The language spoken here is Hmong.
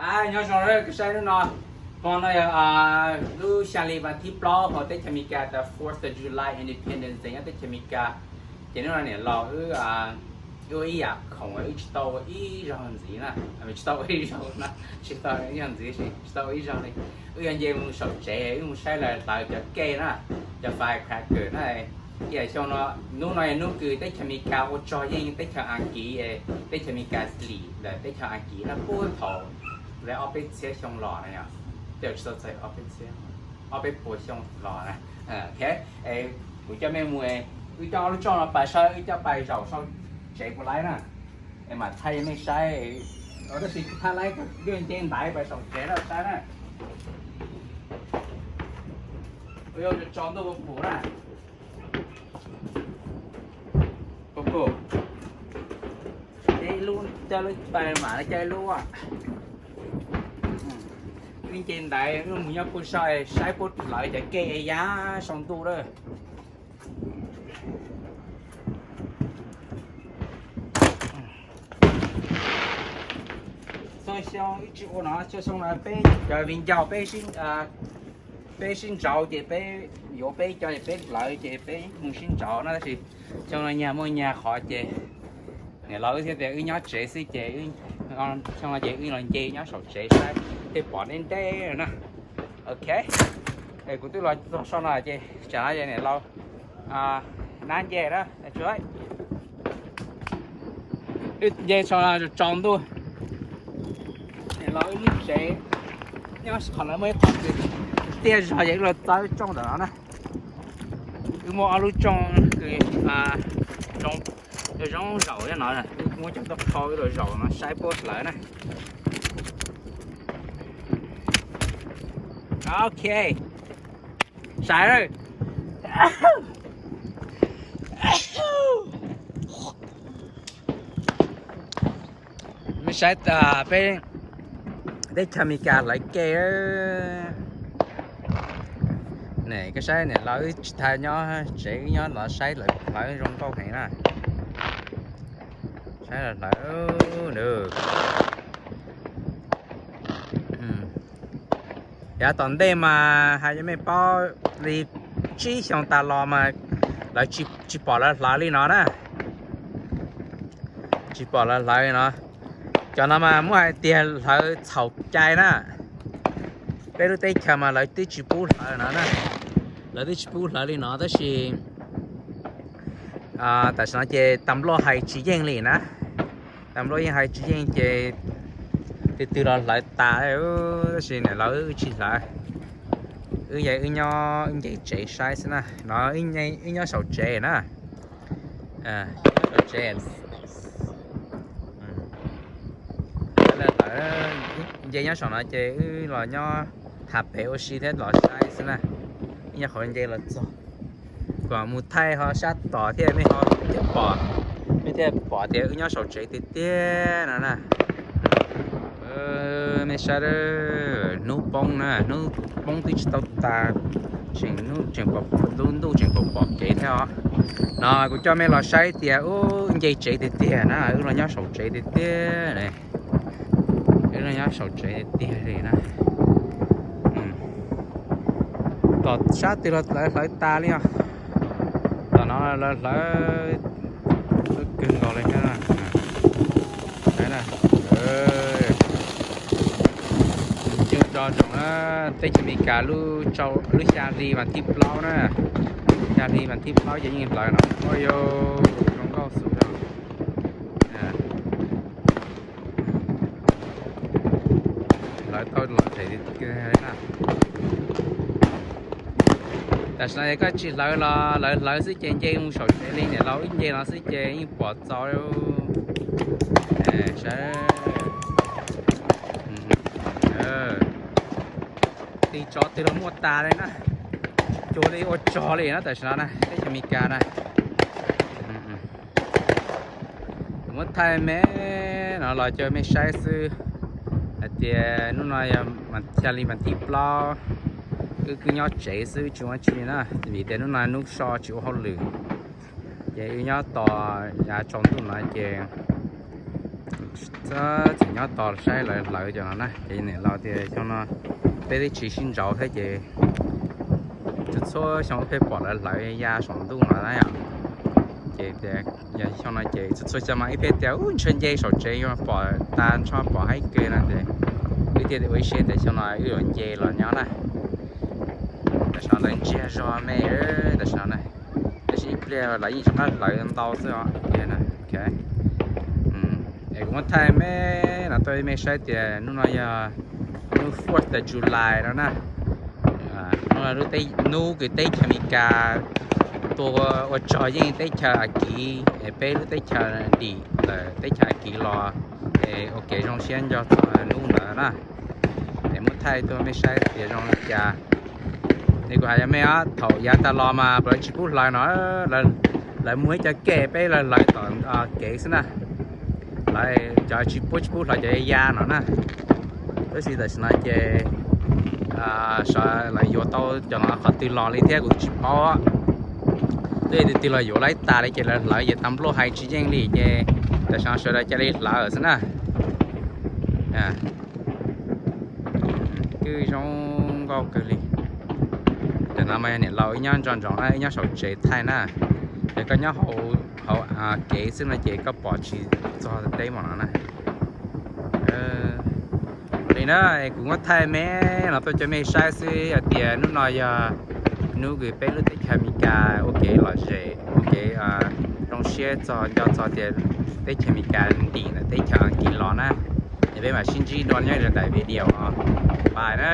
Nyob zoo, koj saib hnub no, hmo no yog lub xya hli vas thib plaub hauv teb chaws Amelikas, the Fourth of July Independence Day nyob teb chaws Amelikas. Ces hnub no niam laus wb ua ib yam khoom, wb tsis tau ua ib zaug ntxiv na, tsis tau ua ib zaug na, tsis tau ua ib zaug ntxiv, tsis tau ua ib zaug li. Wb yuav nce mus saum tsev, wb mus saib lawv hlawv cov cake na, cov firecracker na. Ib yam xyoo no, hnub no yog hnub kws teb chaws Amelikas ua tsaug yeej teb chaws Askiv, teb chaws Amelikas lim ntawm teb chaws Askiv na, puag thaum lawv ob peb txhiab xyoo los na, yog tej tsis tau txog ob peb txhiab, ob peb puas xyoo los na. Kuv coj mej mus, wb coj ob lub tsooj no pais saib, wb coj pais zaum saum tsev puas laib na, es mam thaij mej saib. Tab sis thaij laib, wb nce ntaiv pais saum tsev na saib na. Ua tso ntuj puas pum na. Puas pum? Coj lub, coj lub pais mam coj ib lub. Wb nce ntaiv wb mus nyob puag saum saib puab hlawv cov cake ya saum ntuj lawm. Txhua xyoo wb tsis ua no, txhua xyoo no peb cov viv ncaus peb sib ntsauv ces peb yuav peb cov ces peb hlawv ces peb mus sib ntsauv na, tab sis xyoo no nyag muaj nyag qhov ces niam laus wb thiaj tias wb nyob tsev xwb ces xyoo no ces wb los nce nyob saum tsev saib thiaj pom deb deb na. Ok, kuv twb los txog saum no ces tsam no ces niam laus nab nce na. Wb nce saum no tsaus ntuj, niam laus wb lub tsev nyob qhov no muaj ib qhov tiaj zog ces wb los txog wb tsooj ntawm no na. Wb muaj ob lub tsooj kws zoo zaum nyob no, wb muab coj tuaj qhau wb los zaum no saib puab hlawv na. Ok, saib mej saib peb teb chaws Amelikas hlawv cake. Ne koj saib niam laus wb tsis tas nyob tsev, wb nyob los saib lawv hlawv zoo nkauj heev na. Saib lawv hlawv. Yav tom ntej mas hais rau mej paub li tsib xyoos tas los mas lawv tsis pom lawv hlawv li no na. Tsis pom lawv hlawv li no. Cov no mas muab hais tias hlawv txhaum cai na. Peb lub teb chaws mas lawv twb tsis pub hlawv no na. Lawv twb tsis pub hlawv li no tab sis tam sim no ces tas npluaj hais tsis yeej li na. Tas npluaj yeej hais tsis yeej ces twg twg los hlawv tas, tab sis niam laus wb tsis hlawv. Wb yog wb nyob wb nce tsev saib xwb na, no wb nyob saum tsev na. Saum tsev, nce nyob saum no ces wb los nyob tham pem ua si thiab los saib xwb na. Wb nyob qhov nce los txog, kom mus thaij ho sab tom thiab mej ho thiaj pom, mej thiaj pom tias wb nyob saum tsev tiag tiag no na. Mej saib, hnub poob na, hnub poob twb tsis tau tas, tseem hnub tseem pom, ntuj tseem pom pom kev thiab os. No kuv coj mej los saib tias wb nce tsev tiag tiag na, wb los nyob saum tsev tiag tiag ne. Wb los nyob saum tsev tiag tiag li na. Tom sab twg los lawv hlawv tas li os. Tom no lawv hlawv kawg nkaus li thiab. Yeej tso zoo na, teb chaws Amelikas lub xya hli vas thib plaub na, xya hli vas thib plaub ces yeej hlawv no. Ua yus zoo nkauj xwb no. Hlawv tau los them na. Tam sim no es koj tsis hlawv los lawv hlawv xwb ces nce mus saum tsev li niam laus wb nce no xwb ces yeej pom txaus. Tig tsov twg los muaj tas li na. Cuag li ua tsog li na tam sim no na teb chaws Amelikas na. Muab thaij me no los coj mej saib xwb hais tias hnub no yog xya hli vas thib plaub, wb kuj nyob tsev xwb tsis ua tsi na, vim tias hnub no hnub so tsis ua hauj lwm. Ces wb nyob tos yav tsaus ntuj no ces Txawm nyob tos saib lawv hlawv cov no na, ces niam laus tias xyoo no peb twb tsis sib ntsauv thiab ces txhua txhua xyoo peb pom lawv hlawv ya saum ntuj no na yom. Ces tias yog xyoo no ces txhua txhua xyoo mas wb pheej tias ub ntshe nce saum tsev yuav pom tas ntshe pom haib kawg no ces wb thiaj ua ib siab tias xyoo no wb yuav nce los nyob na. Tam sim no lawv ntsiag zog me tam sim no na, tab sis ib pliag lawv yeej rov qab hlawv ntau xwb os tiag na. Es kuv muab thaij me no tuaj mej saib tias hnub no yog hnub Fourth of July no na. Hnub no hnub kws teb chaws Amelikas tua ua tsog yeej teb chaws Askiv es peb lub teb chaws dim lawm teb chaws Askiv los es ua kev zoo siab nco txog hnub ntawd na. Es muab thaij tuaj mej saib tias zoo li cas. Es kuv hais yog mej thaum yav tas los mas lawv tsis pub hlawv no, lawv muag ib co kem peb lawv hlawv tom kev xwb na. Lawv cov tsis pub tsis pub hlawv cov ya no na. Tab sis tam sim no ces sawv lawv yuav tau cov no qhov twg los li thiab kuv twb tsis paub. Twb tus twg los yuav laib tas li ces lawv hlawv ces tas npluaj hais tsis yeej li ces tam sim no sawv daws cia li hlawv xwb na. Kwj zoo nkauj kawg li. Tam no mas yog niam laus wb nyob nco ntsoov na, wb nyob saum tsev thaij na. Yog koj nyob hauv kev xwb no ces koj pom tsis txog teb mos no na. Li na, kuv muab thaij me no tuaj cov mej saib xwb hais tias hnub no yog hnub kws peb lub teb chaws Amelikas ua kev lom zem ua kev zoo siab txog nco txog tias teb chaws Amelikas ntim ntawm teb chaws Askiv los na. Es peb mam sib ntsib dua nyob rau daim video os. Bye na.